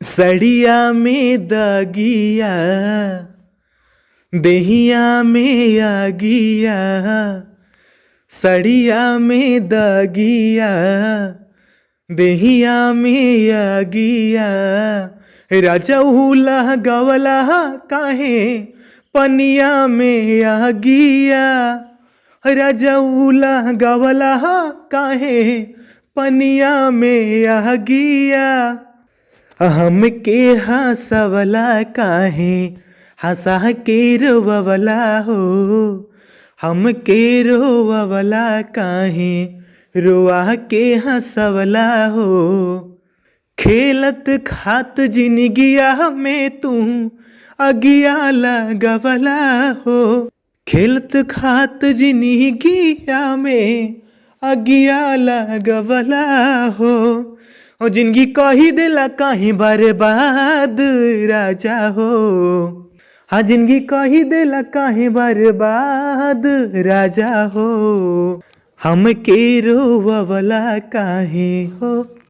सड़िया में दगिया, देहिया में आगिया, सड़िया में दगिया, देहिया में आगिया। राजा गवला काहे पनिया में आगिया, राजा गवला काहे पनिया में आगिया। हमके हंसवला काहे हंसा के रोवला हो, हमके रोवला काहे रोआ के हंसवला हो। खेलत खात जिनगिया में तू अगिया लगवला हो, खेलत खात जिनगिया में अगिया लगवला हो। और जिंदगी कही दिला कहीं बर्बाद राजा हो, हाँ जिंदगी कही दिला कहीं बर्बाद राजा हो। हमके रोवला काहे हो।